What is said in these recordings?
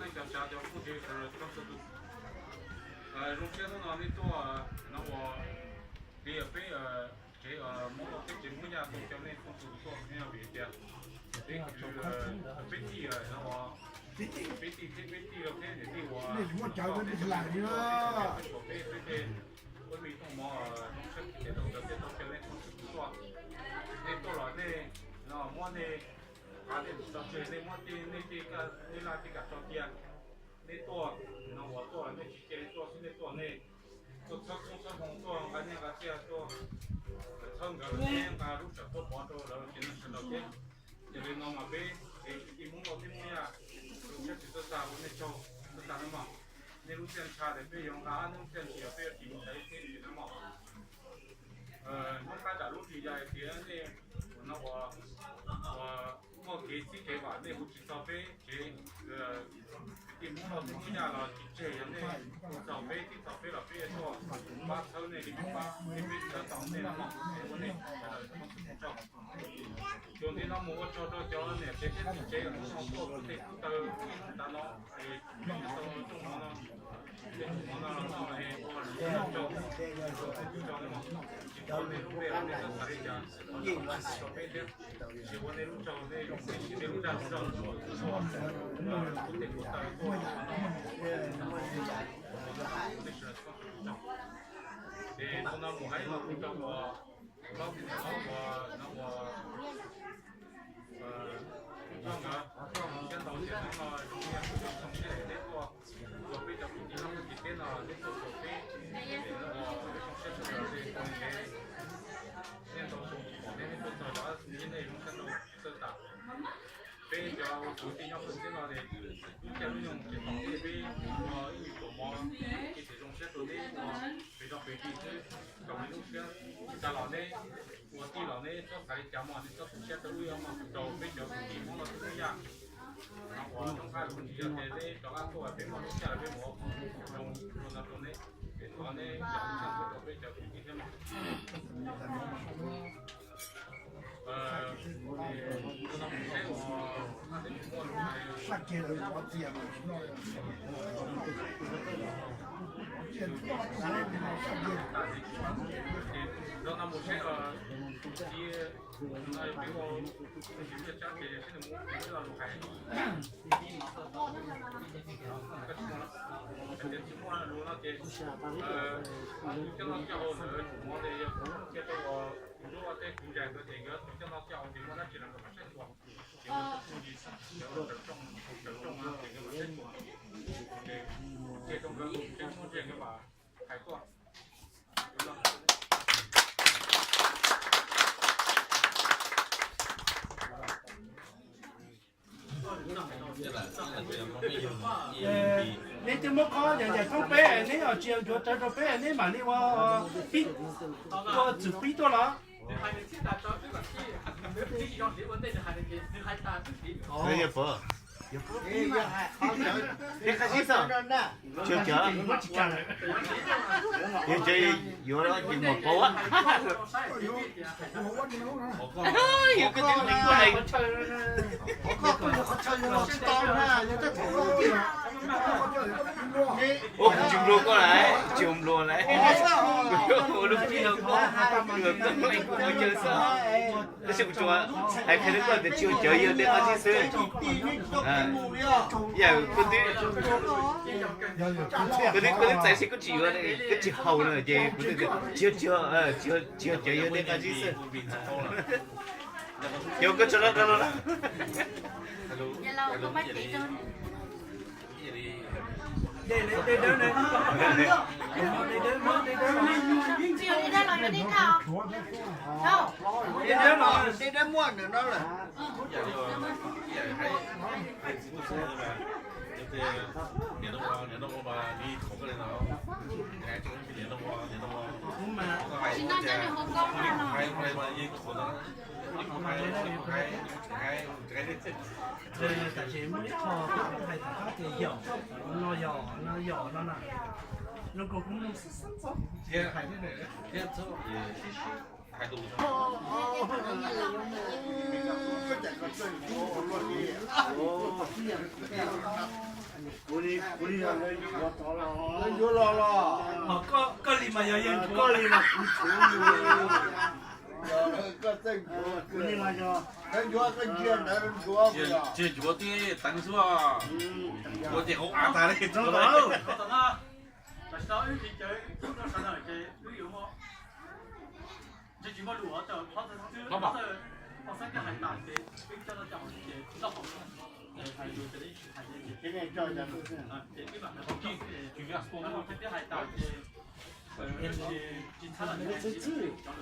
Nej cov tsav cov phooj ywg txhua tus, zoo siab hnub no nej tuaj no ua li peb tsev Hmoob Lauj teb tsev Hmoob Yaj tuaj caw nej txhua tus tuaj, vim tias peb kwv peb tij no, peb tij thiab peb tij thiab niam tij uas peb peb tij, peb me tooj mov zoo siab tias tau caw nej txhua tus tuaj. Nej tuaj los nej no muab nej qab nej tso tseg, nej muab nej tej laj tej kam tso cia. Nej tuaj no uas tuaj nej tsis cia nej tuaj xwb, nej tuaj nej tuaj txhawb koob txhawb hmoo, tuaj nqa nyiaj nqa txiaj, tuaj txhawb nkawd thiab nqa lub sij hawm tuaj pov rau lawv tsev neeg sawv daws thiab. Yog li no mas peb tsev kwv tij Hmoob Lauj teb Hmoob Yaj zoo siab tshaj txhua tus ua nej tsaug txhua tus nawb mog. Nej lub sij hawm ntshaw ces peb yuav nqa, nej lub sij hawm ntshaw peb yuav tiv mus ntxiv thiab nawb mog. Hnub qab nram lub hli yog hais tias nej ua no ua muaj kev txib kev vam, nej hu tsis txog peb tsev kwv tij Hmoob Lauj teb Hmoob Yaj los tsis tseg, yog nej hu txog peb, txib txog peb los peb yuav tuaj pab txhawb nej li peb pab, peb pab txhawb tau nej no mog. Ua nej sawv daws tsaug. Tsuas nti no mus ua tsaug rau cov niam tsev thiab txiv tsev uas tuaj tej kuj taw ib hnub tav no, es tau rooj mov no, tej rooj mov no los noj es ua lub tsaug, tsaug no, tsis ua nej lub npe los nej txhob xav li cas, txhob xav rau peb thiab, tsis ua nej lub tsaug, nej lub tsaug txhua tus tuaj, kuj tej kuj taw tuaj no, nej sawv daws tsaug. Ces hnub no mus hais no kuv rau uas Hlob, niam hlob uas no uas Txooj nkawd, Txooj siab ntau tias hnub no zoo siab, zoo siab neb tuaj, tuaj peb cov kwv tij hlob kwv tij teb no neb tuaj tuaj peb, peb zoo siab tshaj plaws li, neb ntau xyoo tsis pom neb, neb tuaj txog cov niam nej zoo siab ntau tsis txawj tas. Peb cov kwv tij nyob pem teb no ces lub caij lub nyoog tsis pom neb, peb ua ib nyuag tuam mov ces zoo siab rau neb ua pem zog pem zis xwb, kom neb lub siab tsis tas los neb ua tij los neb txhob xav li cas mog, neb txhob tu siab rau wb mog, rau peb cov kwv tij Hmoob Lauj teb Hmoob Yaj no uas roob qab los tsis yog tias neb rov qab tuaj peb muaj lub caij los peb mus ua zoo no rau neb, es thov neb zam lub txim rau peb cov kwv tij thiab mog. Los no mus seb, no yog peb ua tsis muaj tsab ces seb nws muaj lus hais. Hais tias tsis muaj lus no ces tus coj noj coj haus ntawd tsum mov ces yog kuv cia rau uas kuv lub ua teb kuv zais ntawd ces nkawd tus coj noj coj haus ces muaj dab tsi los nkawd mam saib xyuas. Ces ua tus phooj ywg cov tawm rooj, tawm rooj no ces nkawd mam saib xyuas. Ces cia rau nkawd tus tsev muaj ntsis nkawd mam hais tuaj. Neb twb muab qhov yam yam thoob peb, neb ho tsis yuav ncuav rawv rau peb, neb mam li ua pib, ua txwm pib tuaj los. Tsis cov, yog cov yuav ces mus pauv. Yog koj twb ua li kuj hais. Ua kuv tsis nplua koj lawm, tsis nplua lawm. Ua lub pib no koj, koj ua cawv xwb. Tab sis kuv tsuas hais qhia rau koj tias tsis ua cawv, yog tej qab zib xwb. Yam koj twb, koj twb, koj twb txais seb koj tsis yuav, koj tsis haus no ces kuv twb tias tsis ua, tsis ua cawv, yog tej qab zib xwb. Yog koj tso rau no. Dej dawb muaj ntawm no lawm. Tam sim muaj ib qho hais tom qab tias yog no, yog no, yog no na. Zoo nkaus kuv mloog xwb xwb txog hais thiab na. Kuv li, kuv li los yuav tod los. Yuav los los. Koj li mas yog yeej ntsuav, koj li mas kuv ntsuav. Koj txawj ntsuav, kuv li mas yog. Koj ntsuav koj ntsia ntawd ntsuav. Tsis ntsuav tib teev xwb. Ntsuav ces hauv av tag li. Tam sim no wb tsis caw tub rau sawv daws ces wb yuav muaj, ntshe tsis muaj lus ua tau, qhov txawj, qhov txawj twb hais tas ces wb coj noj coj haus ces loj hauv ces hais lus ces hais ces ces wb mam hais qhov twb hais tas ces tsis txhab los tsis txhab los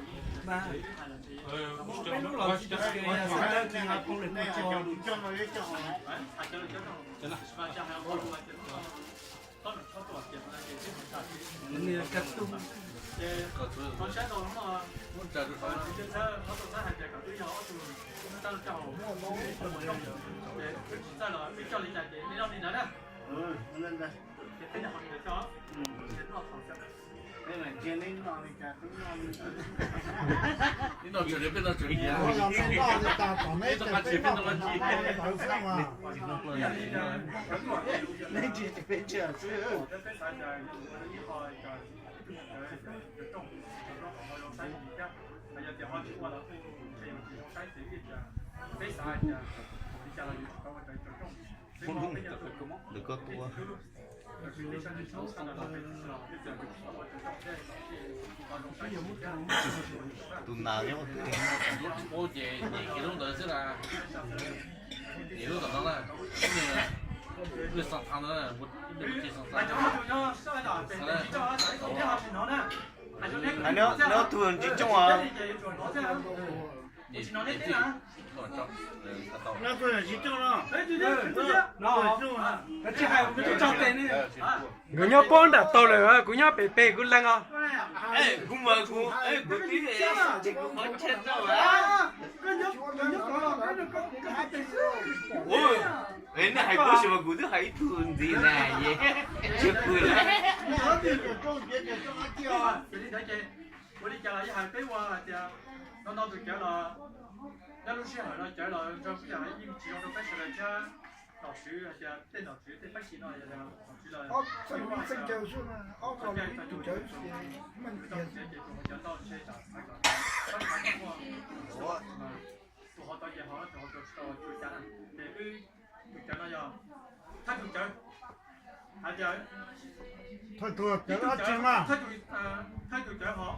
Ib no tsuas li peb no tsuas li. Peb no qab tsis, peb no qab tsis. Neb tsis peb tsis xwb. Ntawm koj tua. Tus nas nyob ua twg? Ua ces nyiam kiag lub ntawd xwb na. Nyiam lub tom no na. Lub xas tha ntawd, ua ces xas tha. Nyob tus tsis coob os. Nkawd nyob pob nram tau lawm, kuv nyob pem pem kuv lees os. Kuv mas kuv, kuv twb, kuv qhov chaw tau. Nej hais kuv xwb mas kuv twb hais ib tug ntxiv na, tsis pw lawm. Ua li cas los yog hais peb ua hais tias no no tus cawv los, nyob lub sij hawm no cawv los nrog peb yeej tsis zoo rau peb sawv daws thiab. Nom tswv hais tias tej nom tswv tej pab xi no yog nom tswv los, tus hov tau ces hov, tus hov tau tsis tau tsis ua cas na. Ces wb tus cawv no yog thawj tus cawv, hais tias thawj tus cawv ob txheej mas, thawj tus cawv hov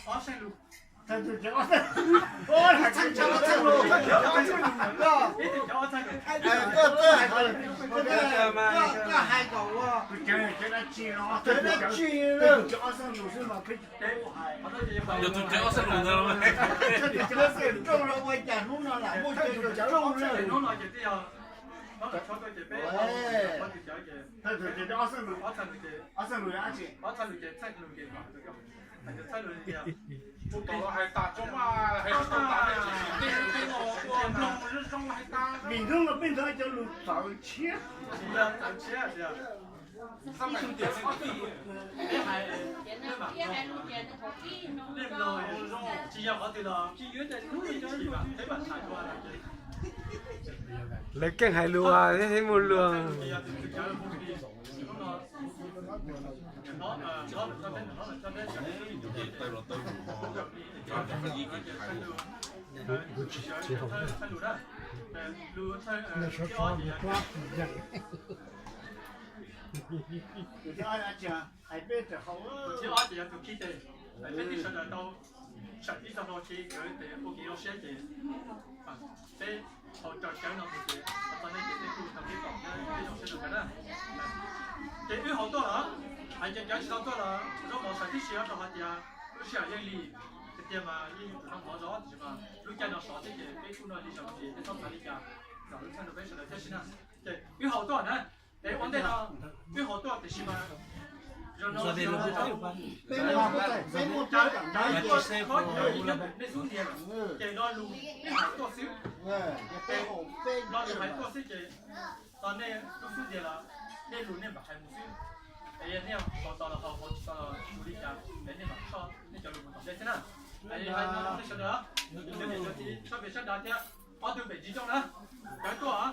ob txheej lus. Thawj tus cawv ob txheej lus, ib tus cawv ob txheej lus. Koj hais kom ua tus cawv cawv dab tsi no, thawj tus cawv ob txheej lus xwb mas peb tsis paub hais. Yog tus cawv ob txheej lus ntawd los, tus cawv ob txheej lus los ua cas hnub no lam muaj cawv ob txheej lus. Thawj tus cawv ob txheej lus, ob txheej lus ces, vim hnub no peb ntawd cov lus txawv tshiab. Tsis yog qhov twg los, lawv keej hais lus thiab muaj lus. Thib ob ces yog tus khib tes, peb twb sawv daws tau sam ib txog rau ces nkawd tes ua kev zoo siab ces peb haus raws cawv no mus ces txog nej ces peb kuj tau peb tom peb zoo siab rau nkawd na. Ces wb haus tuaj los, hais ces cawv tsis tau tuaj los zaub mov sawv tib si rau hais tias lub sij hawm yeej lig tiag tiag mas yeej yog tus noj mov zov tiam sis mas lub caij no sov thiab ces peb kuj noj li zoo ces peb txhob xav li cas, zam lub txheej rau peb sawv daws thiab si na. Ces wb haus tuaj na, es ua ntej no wb haus tuaj tiam sis mas zoo no, peb muaj, peb muaj cawv, cawv tuaj, nej xub ntiag ces no lus wb hais tuaj xwb, no lus hais tuaj xwb ces tos nej lub xub ntiag los nej lus nej mam hais mus xwb. Es yog nej haus tau los haus, haus tsis tau los ua li cas es nej mam tso nej cov lus mus tom ntej xwb na. Es hais no rau nej sawv daws, cov niam cov txiv txhob pes tsawg dav thiab. Ob tug pem tsis coj na, cov tuaj,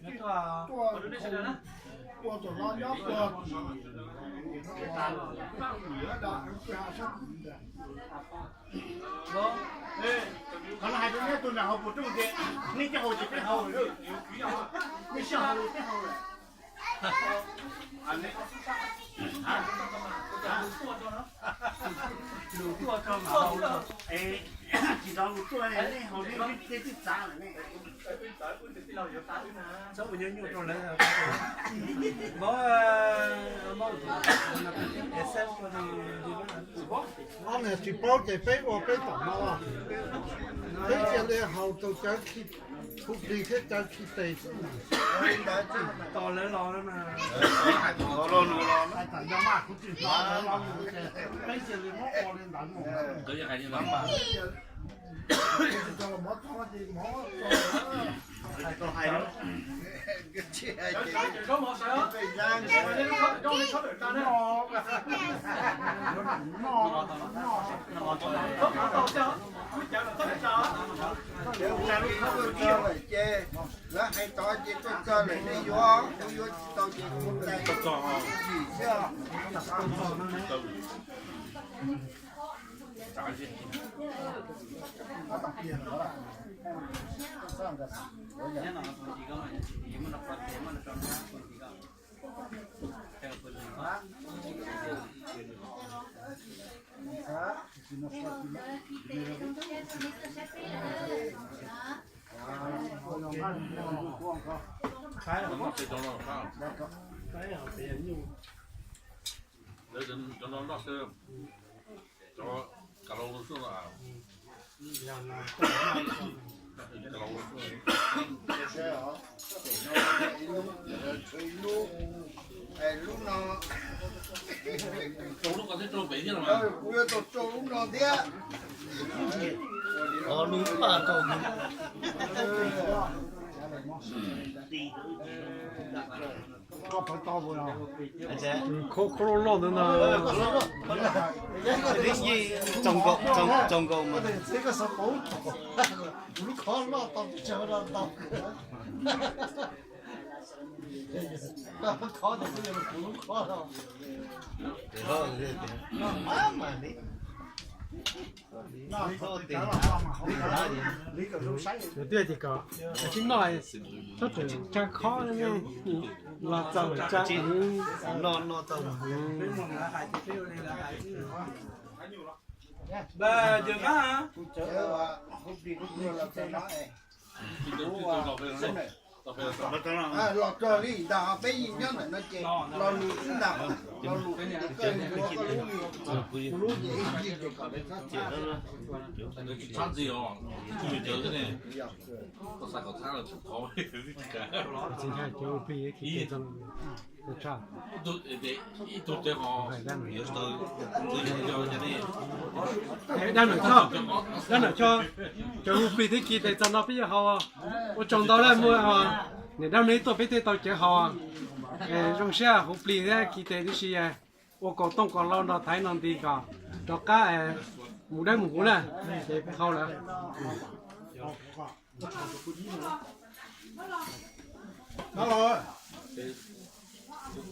cov tuaj, ua tom no nyob ua, qhov no hais rau neb tus nram haus puas rooj tias neb coj haus ces peb haus, neb sij haus peb haus lawm. Tsis rov lus tuaj, nej haus nej twb txav lawm ne. Txhob ua nyuaj nyuaj rau lawv. Ob niag tsis paub ces peb ua peb tom no, peb cia li haus rau cawv khi, hu plig thiab cawv khi tes xwb. Tos lawv los mas, hais txawm yog mas kuv tsis tos lawv los ces peb cia li muab ua li ntawd mus. Lawv hais tod ces tuaj txog lawm nej yuav, kuv yuav tsis tau ces kuv tsis xwb. Cov no noj xwb, cov kav laus lub suab no. Lub no, rau lub ko thiab rau pem thiab los mas. Kuv yuav tau rau lub no thiab. Lub paj rau. Koj pawv tau, khob khob loj loj ntawd no. Txaus nkaus, txaus nkaus mas. Lub khob loj tau tsis tshua tau. Khob tau kuv lub khob no. Mas li. Yus twb tias kom tsis noj, txhob tseem tsa khob los txaus tsa. Los rau li ntawd peb yeej nyob ntawm no ces lo lus xwb ntag, lo lus koj yuav, kuv lub ces ib ntsis ces kom peb txhob txhab ntxiv os, ib tug cawv xwb ne. Koj xav kom txhab los txhob thov. Ib tug cawv ho, dab nam choj, dab nam choj, cov hu plig thiab kis tes txog no peb yuav haus. Ua tsaug ntau lawm muaj niam dab me tuaj peb thiaj tau cawv haus. Zoo siab hu plig thiab kis tes tib si, ua kaus tooj kaus hlau nrog thaiv no nti kom rov qab mus dawb mus huv na, ces haus lawm.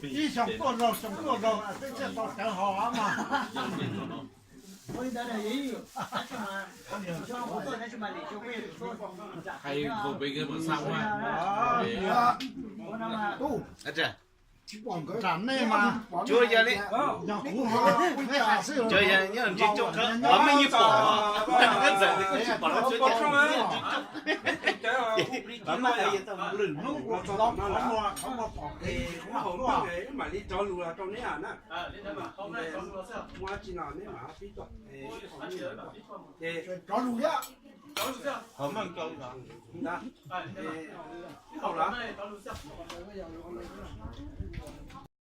Ib xyoo tuaj zaug xyoo tuaj zaug peb thiaj tau cawv haus mas. Hais nkaus pem nkawd mas xav mas. Nram nej mas, tsuav yog li, yog kuv ho, nej hais xwb, tsuav yog nyob ntsis tsooj khawb los mej yeej pom, koj ntxawm tias koj tsis pom los tsuav cas. Los maj hais yog tau lwm hnub los txog qhov no, qhov muaj pom kev, qhov muaj pom mam li rov lus los rau neb na. Muaj dab tsi no neb mam pib tuaj. Rov lus thiab. Haus lawm.